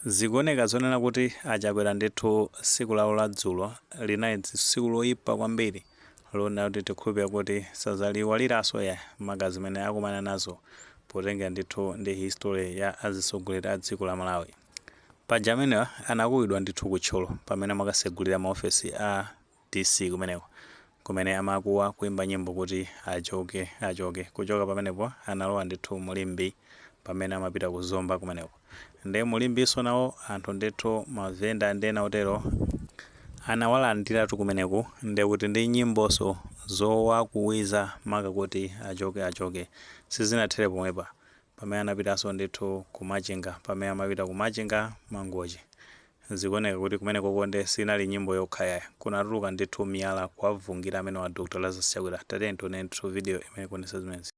Zikuoneka zonena kuti a Chakwera ndithu tsiku lawo la dzulo linali tsiku loyipa kwambiri lonena kuti tikhulupira kuti sazaliwaliranso yayi, maka zimene akumana nazo potengera ndithu ndi history ya azitsogoleri a dziko la Malawi. Paja amenewa anakuwidwa ndithu ku Thyolo pamene amakasegulira maofesi a DC kumeneko, kumene amakuwa kuimba nyimbo kuti achoke achoke. Kuchoka pamenepo analowa ndithu mu Limbe pamene amapita ku Zomba kumeneko. Nde mu Limbenso nawo anthu ndithu, mavenda ndi ena otero, anawalandiratu kumeneku, ndekuti ndi nyimboso zowakuwiza maka kuti achoke achoke. Sizinathere pomwepa, pamene anapitanso ndithu ku Machinga, pamene amapita ku Machinga, Mangochi, zikuoneka kuti kumenekoko nde sinali nyimbo yokha yayi, kunatuluka ndithu miyala kuwavungira amenewa Dr Lazarus Chakwera. Tatiyeni tione ndithu video imene ikuonetsa zimenezi.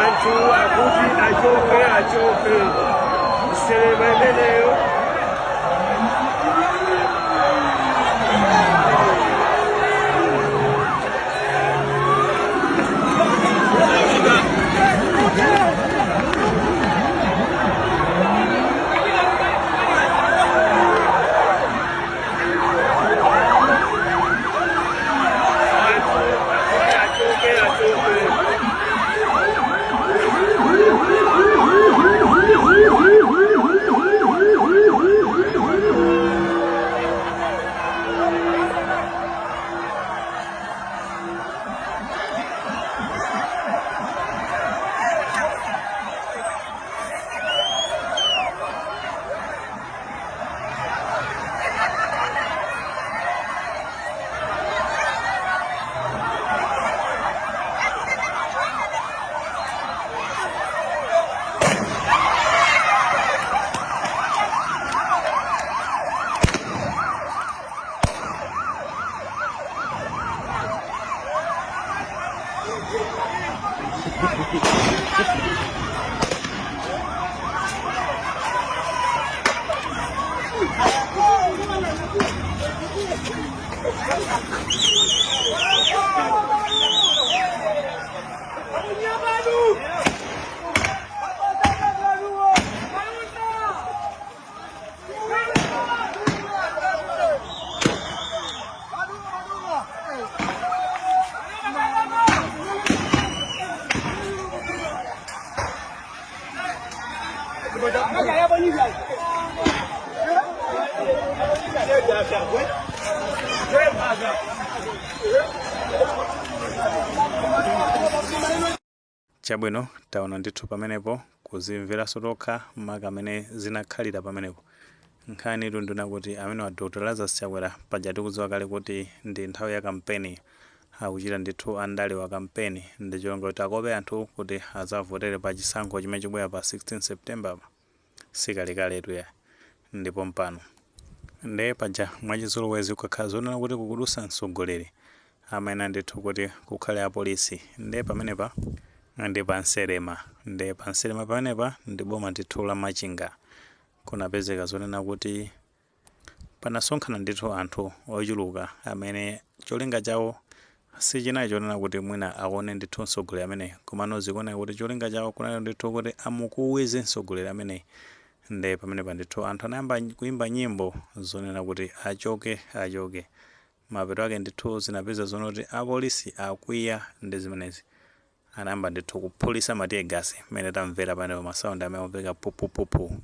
Anthu akuti achoke achoke, nselema imeneyo. Anthu akuti achoke achoke. Chabwino, taona ndithu pamenepo, kuzimveranso tokha maka amene zinakhalira pamenepo. Nkhani itu ndina kuti amene wa Dr Lazarus Chakwera, paja tikudziwa kale kuti ndi nthawi ya kampeni, akuchita ndithu andale wa kampeni ndi cholinga kuti akope anthu kuti azavotere pa chisankho chimene chikubwera pa 16 September pa sikalekaletu ya ndipo mpano. Nde paja mwachizolowezi kukakhala zonena kuti kukudusa mtsogoleri, amayenera ndithu kuti kukhale apolisi. Nde pamenepa ndi pa Nselema, nde pa Nselema pamenepa ndi boma ndithu la Machinga, kunapezeka zonena kuti panasonkhana ndithu anthu ochuluka amene cholinga chawo sichinali chonena kuti mwina aone ndithu mtsogoleri ameneyi, komano zikuoneka kuti cholinga chawo kunali ndithu kuti amukuwize mtsogoleri ameneyi. Nde pamenepa ndithu anthu anayamba kuimba nyimbo zonena kuti achoke achoke. Mapeto ake ndithu zinapeza zonena kuti apolisi akwiya ndi zimenezi, anayamba ndithu kuphulisa ma tear gas mmene tamvera pamenepo, ma sound amene amveka pupupupu.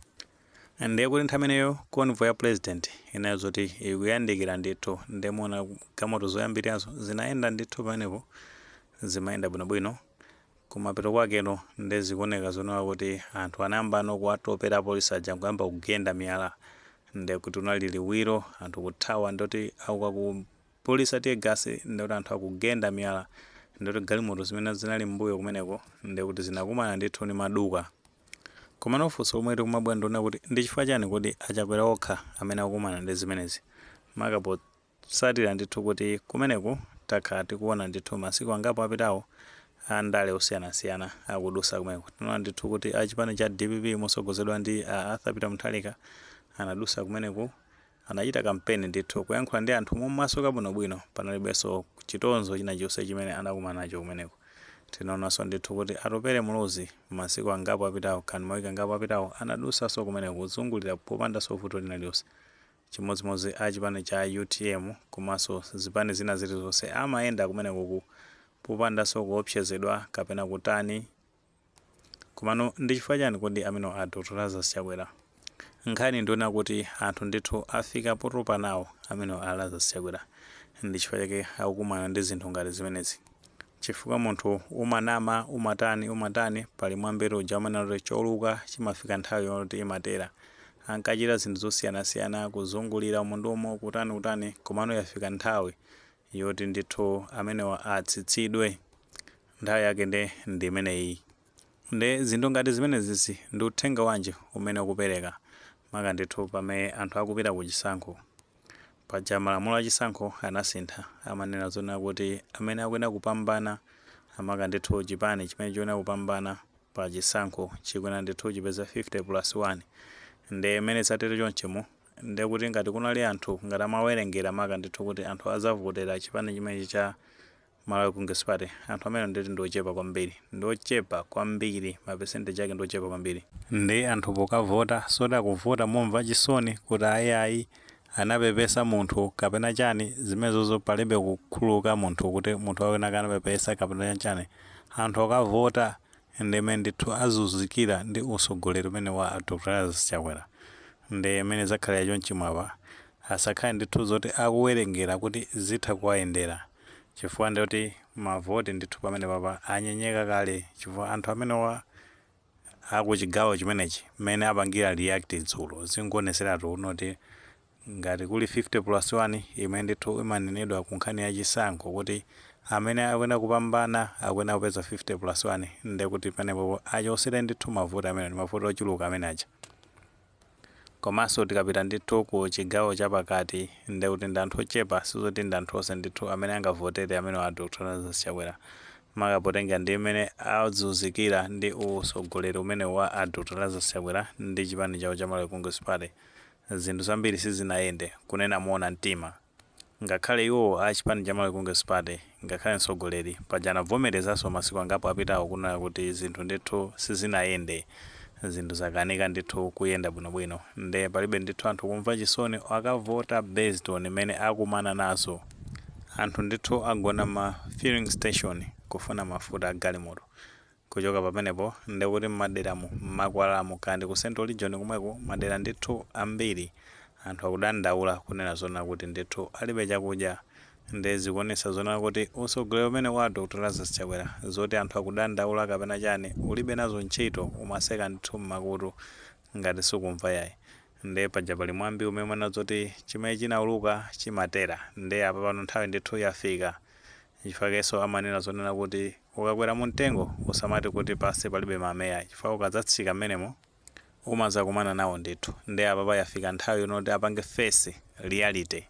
Ndiye kuti nthawi imeneyo convoy ya president inayo zoti ikuyandikira ndithu, ndiye muona galimoto zoyambirirazo zinayenda ndithu pamenepo, zimayenda bwinobwino. Kumapeto kwakeno nde zikuoneka zonena kuti anthu anayambano kuwatopera apolisi aja nkuyamba kugenda miyala, nde kuti unali liwiro, anthu kuthawa, ndoti akukakuphulisa tear gas, ndoti anthu akugenda miyala, ndoti galimoto zimene zinali mbuyo kumeneko ndekuti zinakumana ndithu ndi maduka. Komano funso lomwe likumabwera ndiona kuti ndi chifukwa chani kuti aChakwera okha amene akukumana ndi zimenezi, maka potsatira ndithu kuti kumeneku takhala tikuona ndithu masiku angapo apitawo andale osiyanasiyana akudusa kumeneko. Tinaona ndithu kuti achipani cha DPP mosogozedwa ndi a Arthur Peter Mutharika anadusa kumeneku, anachita kampeni ndithu, kuyankhula ndi anthu momasuka bwinobwino, panalibenso Chitonzo china chonse chimene anakumana nacho kumeneko. Tinaonanso ndithu kuti Atupele Muluzi masiku angapo apitawo, kani mawiki angapo apitawo, anadusanso kumeneko kuzungulira popandanso vuto lina lilonse. Chimodzimodzi a chipani cha UTM komanso zipani zina zilizonse amayenda kumeneko popandanso kuopsezedwa kapena kutani. Komano ndi chifukwa chani kodi amene a Dr Lazarus Chakwera? Nkhani ndiona kuti anthu ndithu afika potopa nawo amene a Lazarus Chakwera. Ndi chifukwa chake akukumana ndi zinthu ngati zimenezi, chifukwa munthu umanama, umatani, umatani. Pali mwambi uja umene kuti choluka chimafika nthawi yoti imatera. Ankachita zinthu zosiyanasiyana, kuzungulira umu ndi umo, kutani, kutani, komano yafika nthawi yoti ndithu amenewa atsitsidwe. Nthawi yake nde ndi imeneyi. Nde zinthu ngati zimenezi ndi uthenga wanji umene ukupereka, maka ndithu pamene anthu akupita ku chisankho? Paja malamulo achisankho anasintha, amanena zona kuti amene akuyenera kupambana, amaka ndithu chipani chimene chikuyenera kupambana pa chisankho, chikuyenera ndithu chipeza 50 plus 1. Nde imene zatero chonchimo, nde kuti ngati kunali anthu, ngati amawerengera maka ndithu kuti anthu azavotera chipani chimenechi cha Malawi Congress Party, anthu amene nditi ndiochepa kwambiri, ndiochepa kwambiri, ma percentage ake ndiochepa kwambiri. Ndi anthu pokavota soti kuvota momva chisoni kuti ayi, anapepesa munthu kapena chani, zimenezozo palibe kukhululuka munthu kuti munthu awena anapepesa kapena chani. Anthu akavota ndimene ndithu azunzikira ndi usogoleri umene wa Dr Lazarus Chakwera. Ndi imene zakhalira chonchimo apa, asakhale ndithu zoti akuwerengera kuti zitha kuwayendera, chifukwa ndikuti mavoti ndithu pamene papa anyenyeka kale, chifukwa anthu amenewa akuchigawo chimenechi mmene apangira react dzulo zingoneseratu unoti ngati kuli 50 plus 1 imene ndithu imanenedwa ku nkhani ya chisankho kuti amene akuyenera kupambana akuyenera kupeza 50 plus 1, ndekuti panepopo achosere ndithu mavoti amene ndi mavoti ochuluka amene aja. Komanso tikapita ndithu ku chigawo chapakati, ndekuti ndi anthu ochepa, sizoti ndi anthu onse ndithu amene angavotere amene wa Dr Lazarus Chakwera, makapotenga ndi imene azunzikira ndi usogoleri umene wa a Dr Lazarus Chakwera ndi chipani chawo cha Malawi Congress Party. Zinthu zambiri sizinayende, kunena moona mtima. Ngakhale iwo a chipani cha Malawi Congress Party, ngakhale mtsogoleri paja anavomerezanso masiku angapo apitawo kunena kuti zinthu ndithu sizinayende, zinthu zakanika ndithu kuyenda bwinobwino. Nde palibe ndithu anthu kumva chisoni akavota based on imene akumana nazo. Anthu ndithu agona ma filling station kufuna mafuta a galimoto. Kuchoka pamenepo, ndekuti mmaderamo, mmakwalamo, kandi ku Central Region komweko, madera ndithu ambiri anthu akudandaula kunena zona kuti ndithu alibe chakudya. Nde zikuonesa zona kuti usogoleri umene wa Dr Lazarus Chakwera, zoti anthu akudandaula kapena chani, ulibe nazo ntchito, umaseka ndithu mmakutu ngati sukumva yayi. Nde paja pali mwambi umene umanena zoti chimene chinauluka chimatera. Nde apa pano nthawi ndithu yafika. Chifukwa amanena zonena kuti ukakwera mu mtengo usamati kuti pasi palibe mameya, chifukwa ukadzatsika mmenemo umazakumana nawo ndithu. Nde apapa yafika nthawi yonoti apange face reality.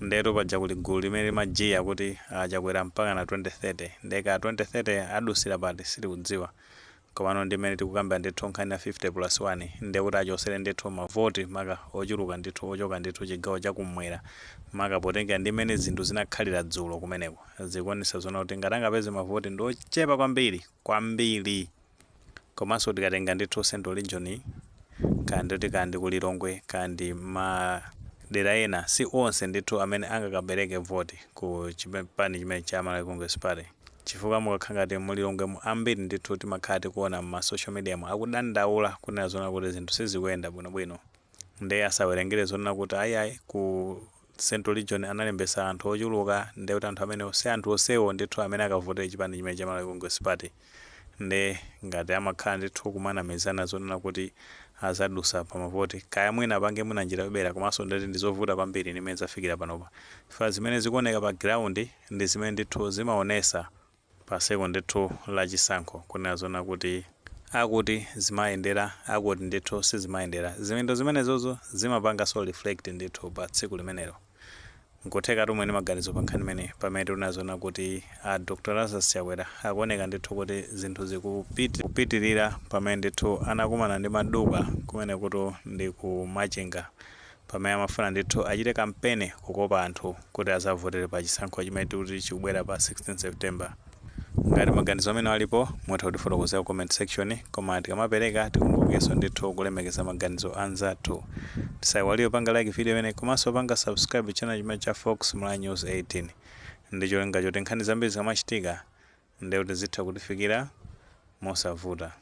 Ndetu paja kuli gulu limene limajiya kuti achakwera mpaka na 2030. Ndeka 2030 adusira pati sitikudziwa. Komano ndimene tikukamba ndithu nkhani ya 50 plus 1, ndekuti achosere ndithu mavoti maka ochuluka ndithu ochoka ndithu chigawo chakummwera, maka potenga ndimene zinthu zinakhalira dzulo kumeneko. Zikuonesa zona kuti ngati angapeze mavoti ndi ochepa kwambiri kwambiri. Komanso tikatenga ndithu Central Region, kandi kandi ku Lilongwe, kandi madera ena, si onse ndithu amene angakapereke voti ku chipani chimene cha Malawi Congress Party, chifukwa mukakhala ngati mu Lilongwe mu ambiri ndithu timakhala tikuona ma social media mu akudandaula kunena zona kuti zinthu sizikuyenda bwinobwino. Nde asawerengere zonena kuti ayiayi, ku Central Region analembesa anthu ochuluka, nde kuti anthu amene si anthu onsewo ndithu amene akavotere chipani chimene cha Malawi Congress Party. Nde ngati amakhala ndithu kumanamizana zonena kuti azadusa pamavoti, kaya mwina apange mwina njira yobera, komanso ndeti ndizovuta kwambiri ndimene zafikira panopa, chifukwa zimene zikuoneka pa ground ndi zimene ndithu zimaonesa pa tsiku ndithu la chisankho kunena zona kuti akuti zimayendera, akuti ndithu sizimayendera. Zimendo zimenezozo zimapanganso reflect ndithu pa tsiku limenelo. Nkutheka tumwe maganizo pa nkhani imene pamene tinazona kuti a Dr Lazarus Chakwera akuoneka ndithu kuti zinthu zikupitirira pamene ndithu anakumana ndi maduka kumene kuti ndi ku Machinga. Pamene amafuna ndithu achite kampeni kukopa anthu kuti azavotere pa chisankho chimene tikuti chikubwera pa 16 September. Ngati maganizo amene alipo, mutha kutifotokozera ku comment section, koma tikamapereka tikumbukenso ndithu kulemekeza maganizo anzathu. Tisayiwalire panga like video imene komanso panga subscribe channel chimene cha Fox Malawi News 18, ndi cholinga choti nkhani zambiri zikamachitika ndekuti zitha kutifikira mosavuta.